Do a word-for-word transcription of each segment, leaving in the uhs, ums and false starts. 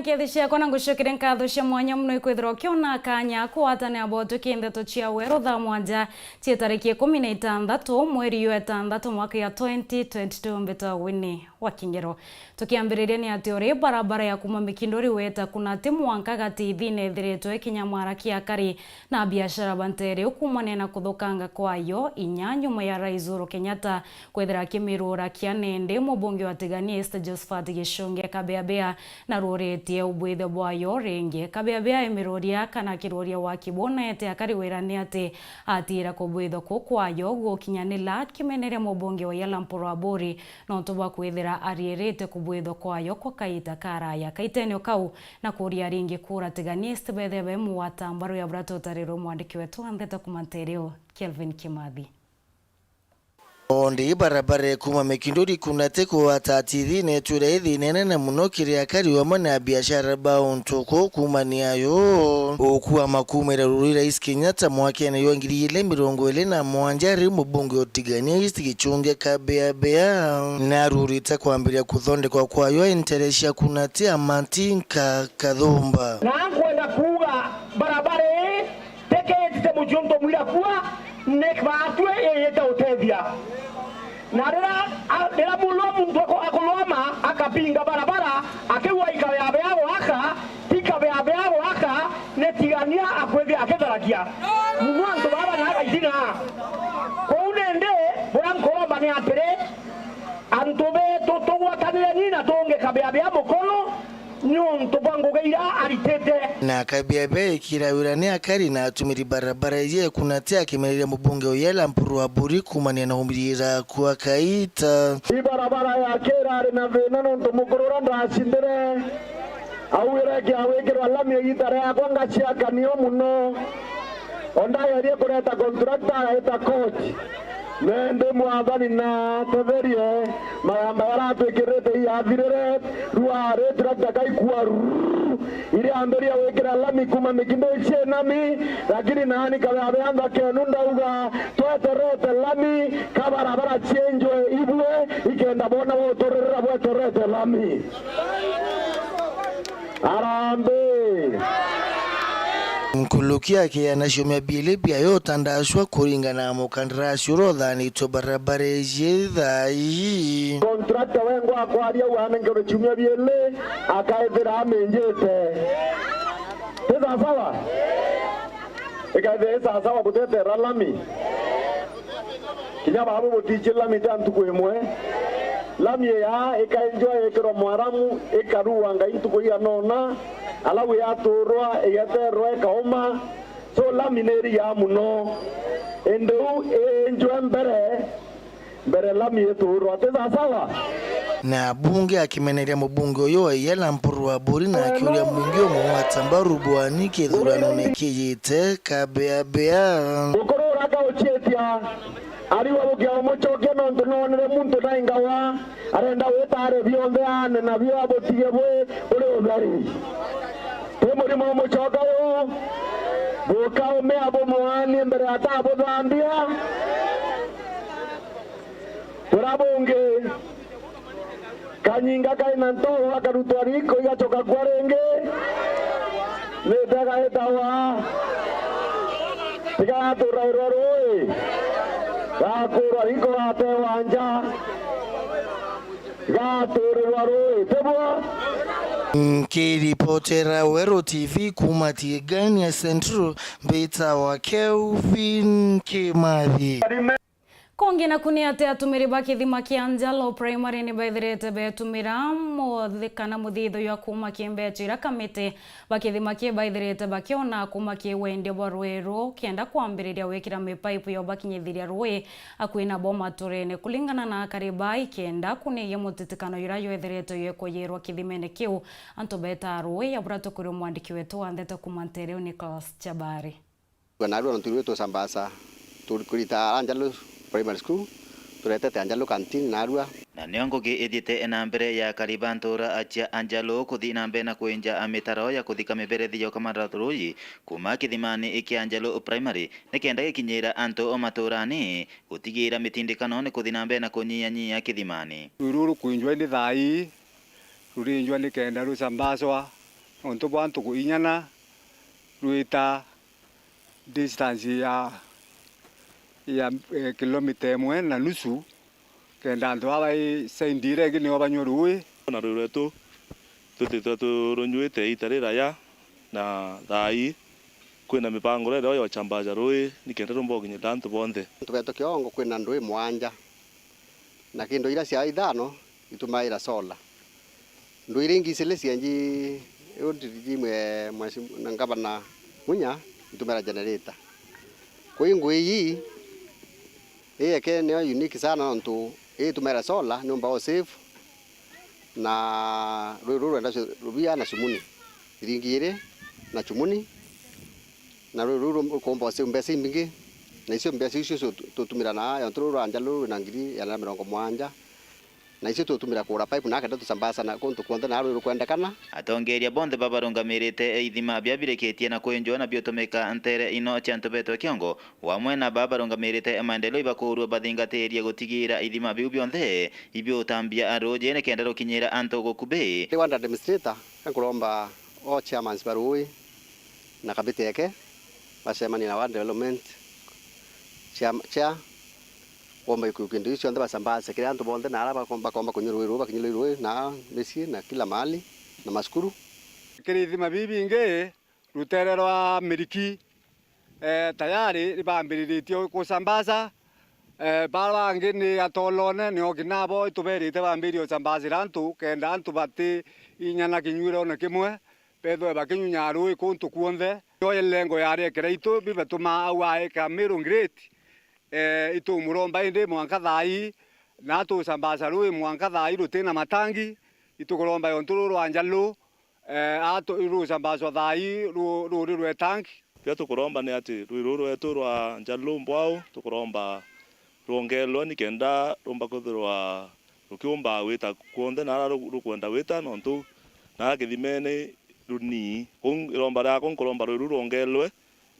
Kethi ciakwa na ngucokeria nkatho cia mwanya mono ikwithirwa ukiona kanya kugwatanira bo tuki ndeto cia weru thaa mwanja cia tariki ikumi na itantatu mweri jwa itantatu mwaka ya twenty twenty-two. Mbitwa Winnie wa Kingero. Tukiambiriria ni ati uri barabara ya kuma Mikinduri weta Kunati mwanka Gatithi nethiritwe ikinyamara kia akari na biashara ba ntere iu kuumania na kuthukanga kwayo inya nyuma ya Rais Uhuru Kenyatta kwithira akimirura kia nende mubunge wa Tigania East Josephat Gichunge Kabeabea naruritie ubwithio bwayo ringi. Kabeabea emiruria kana akiruria waki buna ete akari wira ni ati atiira kubwithwa kuu kwayo gukinyanira akimeneria mubunge wa Yala Mpuru Aburi nontu bwa kwithira ariirite kubwithwa kwayo kwa kaita karaya. Kaitenio kau na kuuria ringi kura Tigania East bethia be mugwata mbaru ya buria tutarirwe mwandiki wetu wa ndeto kuma ntere iu, Kelvin Kimathi. Ondi barabara ya kuma Mikinduri Kunati kugwata Tigania itwire ithina inene mono kiri akari amwe na biashara ba untu kuu kuumania yo. Ukuama kuumira ruri Rais Kenyatta mwakene jwa ngiri ijiri mirongo iri na mwanja ari mubunge wa Tigania East Gichunge Kabeabea narurite kwambiria kuthondekwa kwayo entere cia Kunati Amatinka Kathumba. Na nkwenda kuuga barabara ii tikitite mucii untu mwira kua ni baatue iyite utethia. Na rira, a, rira muno muntu ako-, akulwama akabinga barabara, akiuga ikabeabea gwaka, tikabeabea gwaka, ni Tigania akwithia akitharagia. Muno antu baba na agaitina. Kwou nindi, buria nkuromba ni atiri, antu betu tugwatanire ni na tungi Kabeabea mukono, niuntu bwa ngugi iria aritite. Na Kabeabea ekira wira ni akari na atumiri barabara iji e Kunati akimeneria mubunge wa Yala Mpuru Aburi kuumania na umiriira kwa kaita. I barabara yake irari na thina niuntu mukuru uria ndacindire augire kia gwikirwa lami igita riakwa ngaciakania mono. O ndagerie kureta contractor ageta coach. Nandi Mwathani na tetherie, magamba jaria atwikirite ijathirire, rua ritiractor kaikua rrrr, iriambiria gwikira lami kuma Mikinduri ciinami, lakini naani Kabeabea nthakenu ndauga, tweterete lami, ka barabara cienjwe ibue, ikenda boona bwa uturirira bweterete lami. Harambee! Nkuruki akiana ciumia biiri biayo utandacwa kuringana na mukandarasi uria uthanitwe barabara iji thaa ii. Contractor wengwa akwaria uu anenkerwe ciumia biiri, akaithira aminjite. Ti sawasawa? Ikaithira i sawasawa gutetera lami. Kinya babu butiici lami ta ntuku imwe. Lami iyaa ikaenjwa yekirwa mwaramu, ikarua ngai ntuku igana una, alau yaturwa, igeterwa, ikauma. So lami ni irigaa mono. Indi uu ienjwe mbere, mbere lami iturwa. Ti sawasawa? Na abunge akimeneria mubunge uyu wa Iyela Mpuru Aburi na akiuria muingi umwe wa Tambaru Bwani kithuranone kijite Kabeabea. Ukuru uraka ucietia, ariwa bukia umucokia nontu nonire muntu naingawa arenda gwita ari bionthe aane nabio abutige bwi uri utheri. Ti murimo umucoka yu, bukaumia bumwani mbere atabuthambia. Buria bungi, kanyinga kai na ntogo gakarutwa riko igacoka kua ringi. Nite gaitawa? Tiga gaturairwa rui, gakurwa riko gatewa nja, gaturirwa rui, tibwo? Nkiripotera Weru T V kuuma Tigania Central, mbitawa Kelvin Kimathi. Kungi naku ni ati atumiri ba kithima kia Anjalo Primary ni baithirite betumira muthi kana muthithio jwa kuuma ki mbeca iria kamiti ba kithima ki baithirite bakiona kuuma ki wendia bwa rui ru kenda kwambiriria gwikira mipaipu ya ubakinyithiria rui akui nabo maturene. Kulingana na akari baa, ikenda kunigia mutitikano juria jwethiritwe jwikuyirwa kithimene kiu, antu betaa rui. Abura tukuria mwandiki wetu wa ndeto kuuma Ntereu, Nicholas Chabari. Narua nontu rui twi Sambasa, turi kurita Anjalu Primary School, turetete Anjalu canteen narua. Na nio ngugi ithiite na mbere ya akari ba ntuura cia Anjalu kuthi na mbere na kwinja mitaro ya kuthika miberethi ya ukamata rui kuuma kithimani kia Anjalu Primary, nikenda gikinyira antu o matuurani, gutigira mitindikano ni kuthi na mbere na kunyiyanyia kithimani. Rui ruru rukwinjwa indi thaa ii, rurinjwa nikenda rucambacwa, Nontu bwa ntuku inyana rwita distance ya, ya, eh, kilomita imwe na nusu, kenda antu baba bai side iria ingi nio banywe ruui. Na ruui rwetu twithitwe turunyuite iita riraya, na thaa ii kwina mipango iria iriho ya uchambaza ruui nikenda rumba gukinyirira antu bonthe. Antu betu kiongo kwina ndui mwanja, na kindu iria cia ithano itumaira solar. Ndui iria ingi iciri cienji, iu ndiji mwe, mwe, na ngavana Munya, itumira generator. Kwi ngui ii, ii eke nio unique sana nontu ii itumira solar, niumba o save, na rui ruu rwenda cu-, rubia na cumuni, thiringi iri na cumuni, na rui ruu rukumba o save mbeca imbingi, na icio mbeca icio cio tu-, tutumira na yontu ruu rwa nja ruu rwina ngiri igana na mirongo mwanja. Na icio tutumira kugura pipe na kenda tusambaza na kuntu kuonthe na rui rukwendekana. Atongeria bonthe babarungamirite ithima bia birikitie na kwinjwa na biutumika ntere ino cia antu betwe kiongo, wamwe na babarungamirite maendeleo ibakurua bathingatirie gutigira ithima biu bionthe ibiutambia ruuji nikenda rukinyira antu gukubi. Ndi ward administrator, nkuromba o chairmans ba ruui na kamiti yake bacemanie na ward development chair, chair, kwomba iku-, kintu iu cionthe basambaze kiri antu bonthe, na ara bakom-, bakomba kunywa ruui ruu, bakinywa ruui ruu na micii na kila mahali, na macukuru. Kiri ithima bibi bingi, rutere rwa Miriki, eh, tayari nibambiriritie kusambaza, eh, bara bangi ni Atolone, nio kinya bo ituberite bambirie usambazira antu, kenda antu bati inya na kinyuirone kimwe, bethwe bakinyunya ruui kuntu kuonthe. Yo lengo yari ekera itu, bibatuma au aeka Meru Great, eh, itumuromba indi mwanka thaa ii, na tusambaza ruui mwanka thaa ii rutina matangi, itukuromba yontu ruu rwa nja ruu, eh, atu-, rusambazwa thaa ii ru-, ruri rwe tangi. Kiria tukuromba ni ati ruui ruu rwetu rwa nja ruu mbwau, tukuromba rwongerwe nikenda rumba kwithirwa rukiumba gwita kwonthe naara ru-, rukwenda gwita, nontu naara kithimene runii. Kou iromba riakwa nkuromba ruui ruu rwongerwe,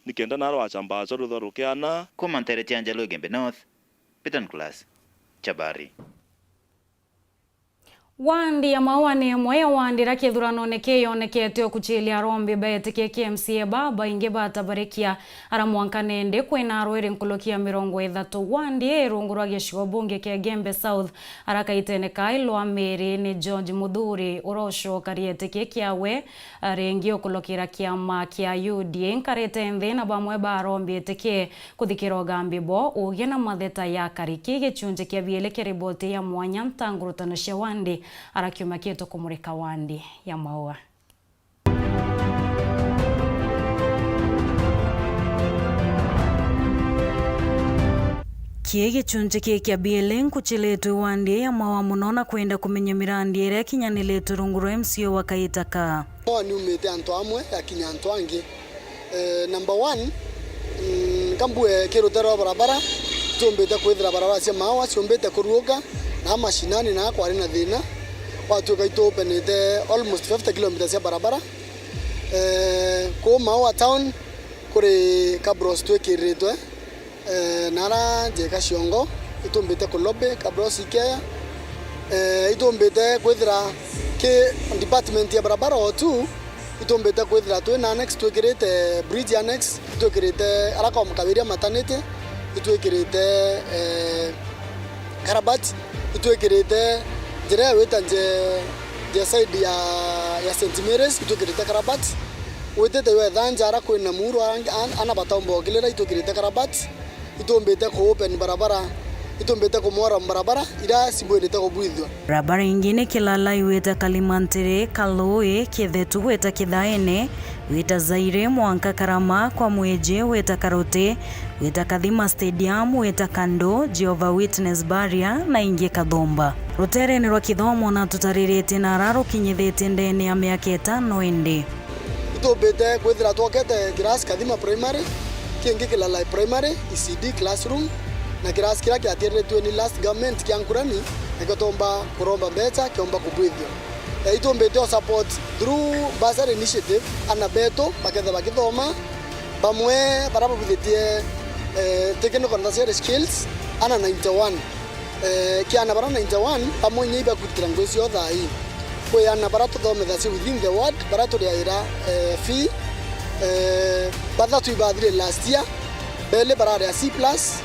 nikenda naara rwachambazwa ruthwa rukiana. Kuma ntere cia Njalu Igembe North, Peter Nicholas, Chabari. Wandi ya Maua ni imwe ya wandi iria kithuranone kii yonekete ukuchilia arombi beetikikie M C A babaingi batabarikia ara mwanka nindi kwina arwiri nkuruki ya mirongo ithatu. Wandi ii rungu rwa gicigo bunge kia Igembe South, ara kaitene kai lwa Miri ni George Muthuri, urocoka rietiki kiawe ringi ukurukira kiama kia U D A nkarite nthi na bamwe ba arombi etiki kuthikira ugambi bo ugie na matheta ya kari. Ki gichunji kia bieli kia riboti ya mwanya ntangurutano cia wandi ara kiumia kitu kumurika wandi ya Maua. Ki gichunji ki kia bieli nkuchiritwe wandi ya Maua muno na kwenda kumenya mirandi iria ikinyaniritwe rungu rwa M C A wa kaita ka. Maua niumite antu amwe yakinya antu angi. Eh, number one, mm, nkambue ki rutere rwa barabara, tumbite kwithira barabara cia Maua ciumbite kuruuka, na mashinani na kwari na thina, gwatuika itupenite almost fifty kilometres cia barabara. Eh, kuu Maua town kuri cabros twikiriritwe, eh, nara njeka ciongo, itumbite kulobi cabros ikeya. Eh, itumbite kwithira ki department ya barabara o tu, itumbite kwithira twi na annex, twikirite bridge annex, twikirite ara komkawiria maternity, itwikirite, eh, karabati, itwikirite njira ya gwita nje, nje side ya, ya Saint Mary's, itwikirite karabati. Witite wetha nja ara kwina muru, ara, an-, ana bataumba ukilira, itwikirite karabati. Itumbite ku open barabara, itumbite ku moram barabara iria cibwirite kubwithua. Barabara ingi ni Kilala iwita Kalimantiri, Kalui, Kithetu wita Kithaene, wita Zaire mwanka Karama, kwa Mwiji wita Karuti, wita Kathima Stadium, wita Kandu, Jehovah Witness Barrier na ingi Kathumba. Ruterene rwa kithomo na tutariritie na ara rukinyithitie ndene ya miaka itano indi. Itumbite kwithira twokete kirasi Kathima Primary, kingi Kilala Primary, E C D classroom, na kirasi kiria kiatiaritwe ni last government kia Nkurani, nikio twomba kuromba mbeca, kiomba kubwithio. Eh, itumbite o support through bursary initiative, ana betu baketha bakithoma, bamwe baria babwithitie, eh, technical necessary skills, ana ninety one. Eh, kiana baria ninety one, bamwe inya ibakwitira ngui cio thaa ii. Kwi ana bara tuthomithagia within the ward, bara turiaira, eh, fee, eh, bathatu ibathire last year, beli bararia C plus,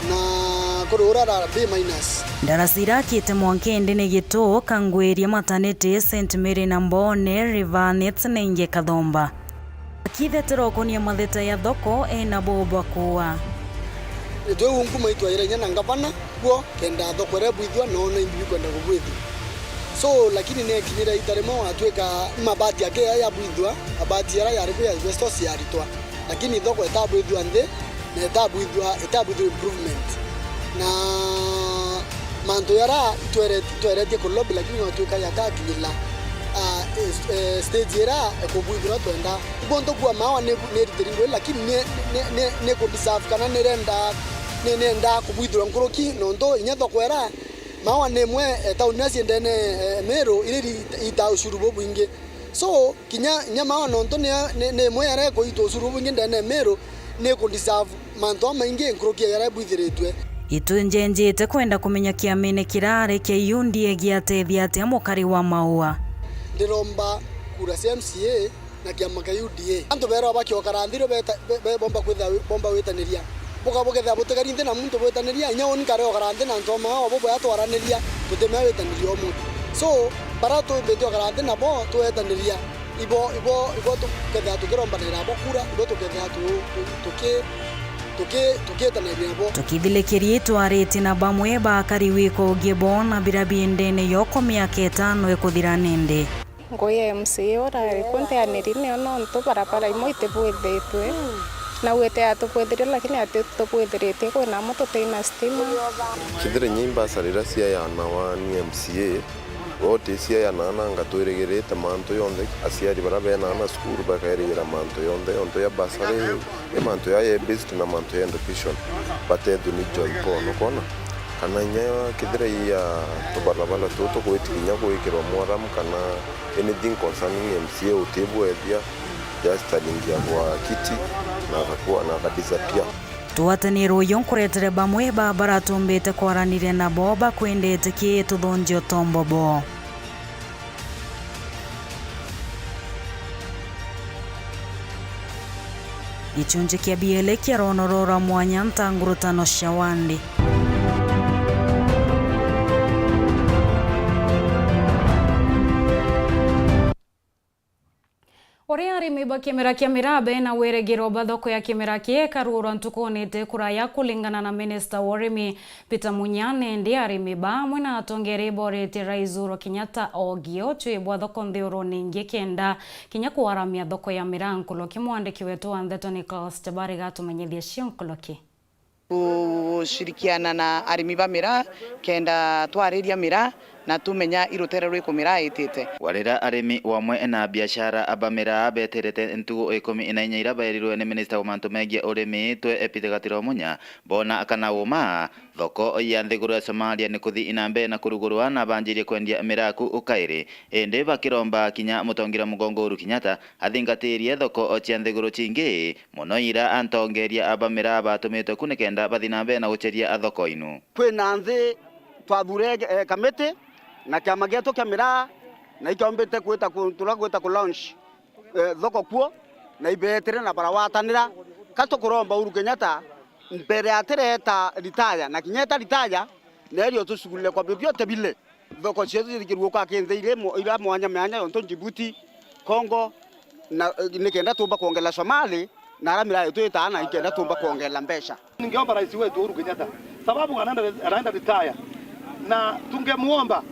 na kuri uria ara B minus. Ndarasi irakite mwanka indi ni Gitu, Kangwiria, Mataniti, Saint Mary na Mbone, Rivanit na ingi Kathomba. Akithetera ukonia matheta ya thoko, ena bo bwa kuua. Itwe unku maitwaira inya na ngavana kuo, kenda thoko iria bwithua, noona imbi bikwenda kubwithua. So, lakini nekinyira ita rimwe watwika mabati ake ya yabwithua, mabati ara yari ku ya asbestos yaritwa. Lakini thoko itabwithua nthi, na itabwithua, itabwithua improvement. Na mantu yara itwere-, itweretie ku lobby, lakini watwika yatakinyila, ah, eh, eh, stage ira ikubwithirwa twenda. Ibonto kuwa maawa ni, ni ritiri ngui, lakini ni, ni, ni, ni ku deserve kana ni renda, ni, ni nenda kubwithirwa nkuruki, nontu inya thoko ira maawa ni imwe, eh, tauni iria ciendene, eh, Meru, iria iri-, ita ushuru bubwingi. So, kinya, kinya maawa nontu ni, ni, ni imwe yaria ikuitwa ushuru bubwingi ndene ya Meru, ni ku deserve mantu jamaingi nkuruki ya jaria bwithiritwe. Itu njenjite kwenda kumenya kiamene kirari kia U D A giatethia atia mukari wa Maua. Ndiromba kura cia M C A na kiama kia U D A. Antu berwa bakiokara nthi rio beta-, be-, be-, bomba kwithira wi-, bomba witaniria. Buka bukethira butigari nthi na muntu bwitaniria, inya uni nkare okara nthi na ntoma o bo bwea twaraniria, tutimea witaniria umwe. So, bara tumbite okara nthi nabo twetaniria. Ibo, ibo, ibo tukethira tukirombanira nabo kura, ibo tukethira tu-, tu-, tuki-, tuki-, tukietanagia nabo. Tukithilikiria itwaritie na bamwe bakari wiko ugie bona bira biendene yoko miaka itano ikuthira nindi. Ngui ya M C A urari ku nteaniri nio nontu barabara imwe itibwithitwe. Na gwite atubwithirie lakini atitubwithiritie kwina amwe tutina stima. Kithira inya imbasa riria ciayanawa ni M C A, Woti ciayana ana anga twirigirite mantu jonthe, aciari baria bena ana cukuru bakairigira mantu jonthe, ontu ya bursary, i mantu ya A B C na mantu ya education, batethue ni John Paul, nukwona? Kana inya kethira i ya tubarabara tutu gwiti kinya gwikirwa mwaramu kana anything concerning M C A utibwethia, just alingia kwa kiti na agakua na akadisappear. Tugwataniro uyu nkuretere bamwe ba baratumbite kwaraniria nabo bakwendete ki tuthonje utombo boo. Gichunji kia biele kia rono rora mwanya ntangurutano cia wandi. Uria arimi ba kimera kia miraa bena wirigiro ba thoko ya kimera kii ikaruurwa ntukuni iti kuraya, kulingana na minista wa urimi Peter Munya. Nindi arimi ba amwe na atongeri boretie Rais Uhuru Kenyatta ogie ucwi bwa thoko nthiguruni ingi kenda kinya kuaramia thoko ya miraa nkuruki. Mwandiki wetu wa ndeto Nicholas Chabariga atumenyithie cio nkuruki. Gushirikiana na arimi ba miraa kenda twariria miraa na tumenya i rutere rwiku miraa itite. Warira arimi wamwe na biashara ba miraa beterete ntugu ikumi na inya iria baerirwe ni minista wa mantu megie urimi twe Peter Gatiro Munya, boona kana uma thoko ya nthiguru ya Somalia ni kuthi na mbere na kurugurwa na banjirie kwendia miraa ku ukairi. Indi bakiromba kinya mutongeria mugongo Uhuru Kenyatta athingatirie thoko cia nthiguru cingi, mono ira antongeria ba miraa batumitwe ku nikenda bathi na mbere na guceria thoko inu. Kwina nthi twathure, eh, kamiti na kiama gietu kia miraa, na ikiombite kwita ku-, tura gwita ku launch, eh, thoko kuo, na ibeetire na barawatanira. Ka tukuromba Uhuru Kenyatta mbere atireta ritaya, na kinya eta ritaya, nerio tucugulile kwa vyovyote vile. Thoko cietu cithikirue kwa kinthi iri mo-, ira mwanya mwanya, yontu Djibouti, Congo, na, eh, nikenda tumba kwongela Somali, na ara miraa yetu itaa na ikenda tumba kwongela mbeca. Ningeomba rais wetu Uhuru Kenyatta, sababu anaenda, anaenda retire, na tungemuomba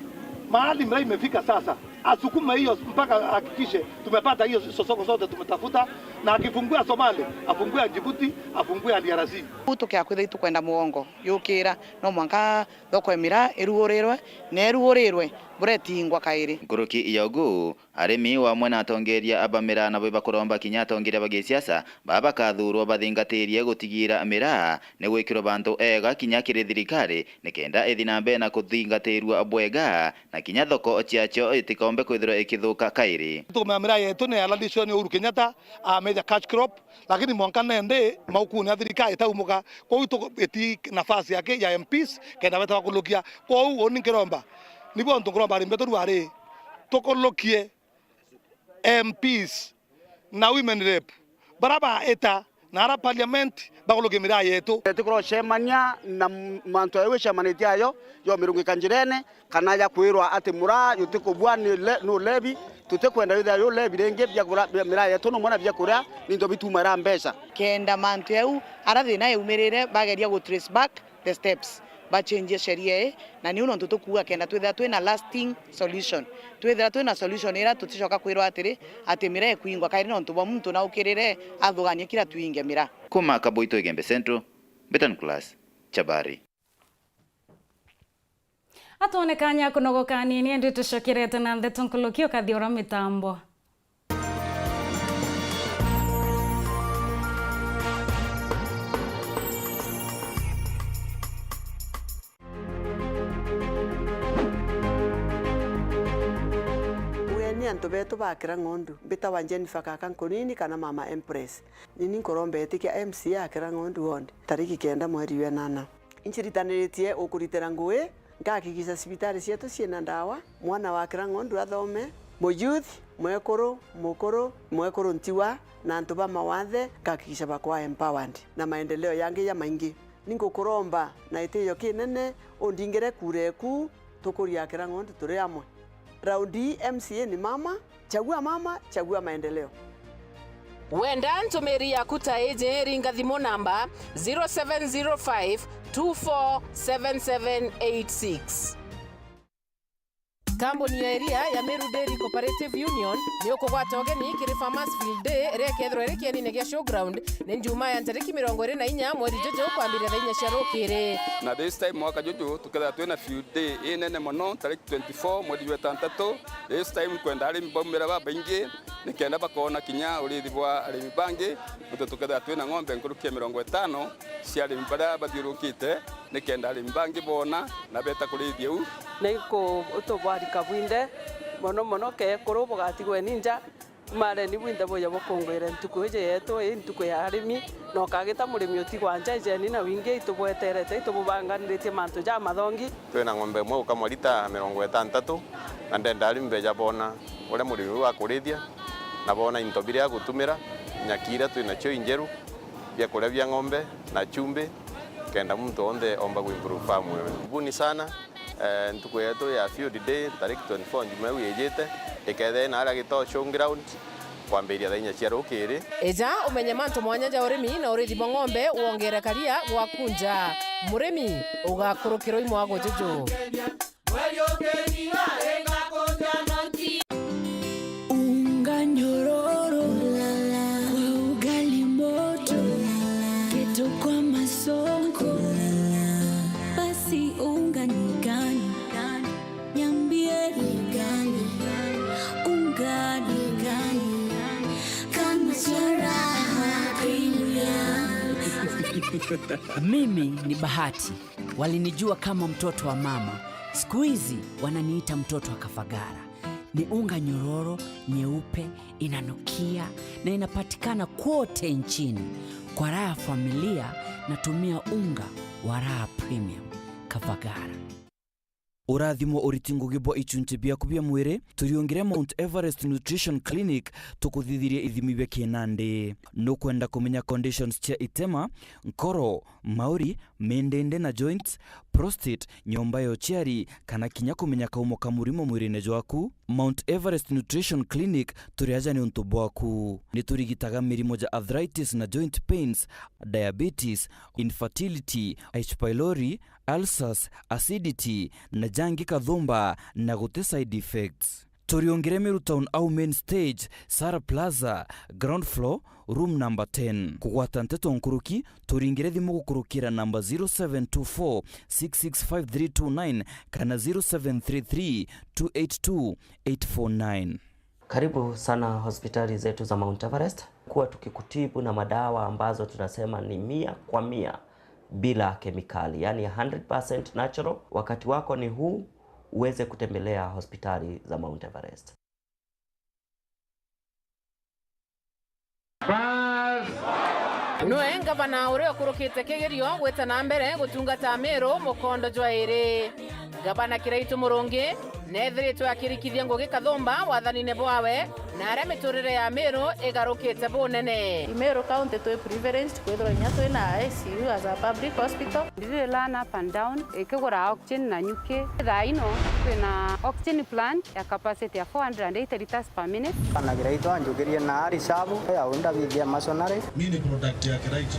mahali miraa imefika sasa, asukume hiyo mpaka ahakikishe tumepata hiyo soko zote tumetafuta, na akifungua Somali, afungue ya Djibouti, afungue ya D R C. Uu tukia kwithira itukwenda mugongo yukira, no mwanka thoko ya miraa irugurirwe, na irugurirwe buretingwa kairi. Nkuruki ya ugu, arimi wamwe na atongeria ba miraa nabo ibakuromba kinya atongeria ba gisiasa baa bakathurwa bathingatirie gutigira miraa ni gwikirwa bantu ega kinya kiri thirikari, nikenda ithi na mbere na kuthingatirua bwega, na kinya thoko ciacio itikombe kwithirwa ikithuka kairi. Tukumenya miraa yetu ni yalalishwa ni Uhuru Kenyatta, ameja cash crop, lakini mwanka nende maukuni ya thirikari itaumuka. Kwou itu-, iti nafasi yake ya M Ps kenda beta bakulukia. Kwou uni nkiromba, nibo ntu nkuromba arimi betu riu ari, Tukulukie M Ps na women rep bara baita na ara parliament bakulukie miraa yetu. Tukurocemania na m-, mantu jau icemanitie ayo, jomirungika njirene, kana ja kwirwa ati muraa jutikubua ni le-, ni ulevi, tutikwenda withira ju ulevi ringi, biakura, bia-, miraa yetu numwe na biakuria ni into bitumaira mbeca. Kenda mantu jau ara thina yaumirire bageria gu trace back the steps, bachenjie sheria ii, na niu nontu tukuuga kenda twithira twina lasting solution. Twithira twina solution iria tuticoka kwirwa atiri, ati miraa ikwingwa kairi nontu bwa muntu na ukirire athuganie kira twinge miraa. Kuma Kaboito Igembe Central, Betan Class, Chabari. Atwone kanya kunogoka anini, indi tucokerete na ndeto nkuluki ukathi ura mitambo. Ugeni antu betu ba Kirang'ondu, mbitawa Jennifer Kaka Nkunini kana Mama Empress. Nini nkuromba itikia M C A a Kirang'ondu Ward, tariki kenda mweri wa enana. Inciritaniritie ukuritira ngui, ngakikisha cibitari cietu ciina ndawa, mwana wa Kirang'ondu athome, muyouth, mwekuru, mukuru, mwekuru ntiwa, na antu ba mawathe, ngakikisha bakwa empowered, na maendeleo yangi jamaingi. Ningukuromba na itiio kinene undingire kura eku, tukuria Kirang'ondu turi amwe. Raundi ii M C A ni mama, chagua mama, chagua maendeleo. Wenda ntumiri yaku ta iji, ringa thimu namba zero seven zero five two four seven seven eight six. Kambuni ya iria ya Meru Dairy Cooperative Union ni ukugwata ugeni kiri Farmers Field Day, iria ikethirwa iri kienine gia Showground, ni Njumaa ya ntariki mirongo iri na inya mweri juju kwambiria thaa inya cia rukiri. Na this time mwaka juju tukethirwa twina field day inene mono, tariki twenty-four mweri jwa itantatu. This time nkwenda arimi baumira babaingi, nikenda bakoona kinya urithi bwa arimi bangi, nontu tukethirwa twina ng'ombe nkuruki ya mirongo itano cia arimi baria bathiurukite, nikenda arimi bangi boona na beeta kurithia uu. Ni ku-, utubwari kabwinde, mono mono keekuru bugatigwe ni nja. Mareni bwinthe buja bukungwire ntuku iji yetu, ii ntuku ya arimi, na ukagita murimi utigwa nja. Ijeni na wingi, itubweterete, itububanganiritie mantu jamathongi. Twina ng'ombe imwe ukamwa lita mirongo itantatu, na ndenda arimi beja boona uria murimi uu akurithia, na boona into biria agutumira, nyaki iria twinacio injeru, biakuria bia ng'ombe na chumbi, kenda muntu onthe omba kuimprove farm ewe. Karibuni sana. Eh, ntuku yetu ya field day, tariki twenty-four njuma iu ijite, ikethira ina aria Gitoo Showground, kwambiria thaa inya cia rukiri. Eja umenye mantu mwanya ja urimi na urithi bwa ng'ombe, wongere karia gwaku nja. Murimi, ugakurukirwa i mwago juju. Unga nyororo kwa ugali moto, keto kwa masonko, basi unga ni gani? Niambie ni gani? Unga ni gani? Kama cha Raha Premium. Mimi ni Bahati. Walinijua kama mtoto wa mama. Siku hizi wananiita mtoto wa Kafagara. Ni unga nyororo, nyeupe, inanukia na inapatikana kwote nchini. Kwa raha ya familia, natumia unga wa Raha Premium. Kafagara. Urathimwo uriti ngugi bwa ichunchi biaku bia mwiri, turiungire Mount Everest Nutrition Clinic tukuthithirie ithimi bia kinandi. Nukwenda kumenya conditions cia itema, nkoro, mauri, mindindi na joints, prostate, nyomba ya uciari, kana kinya kumenya kaumo ka murimo mwirine jwaku? Mount Everest Nutrition Clinic turi aja niuntu bwaku. Niturigitaga mirimo ja arthritis na joint pains, diabetes, infertility, H. pylori, ulcers, acidity, na jangi kathumba na guti side effects. Turiungire Meru Town au main stage, Sara Plaza, ground floor, room number ten. Kugwata nteto nkuruki, turingire thimu gukurukira namba zero seven two four six six five three two nine kana zero seven three three two eight two eight four nine. Karibu sana hospitali zetu za Mount Everest. Kuwa tukikutibu na madawa ambazo tunasema ni mia kwa mia bila kemikali, yani hundred percent natural. Wakati wako ni huu uweze kutembelea hospitali za Mount Everest. Bas. Nwe ngavana uria ukurukite kigerio gwita na mbere gutungata Meru mukondo jwa iri. Ngavana Kiraitu Murungi neethiritwe akirikithia ngugi kathumba wathanine bwawe, na aria miturire ya Meru igarukite bunene. Meru County twi privileged kwithirwa inya twina I C U as a public hospital. Ndiri learn up and down, ikigura oxygen na nyuki. Thaa ino twina oxygen plant ya capacity ya four hundred and eighty liters per minute. Ngavana Kiraitu anjukirie na reserve ya unda bithia masonary. Mi ni product ya Kiraitu.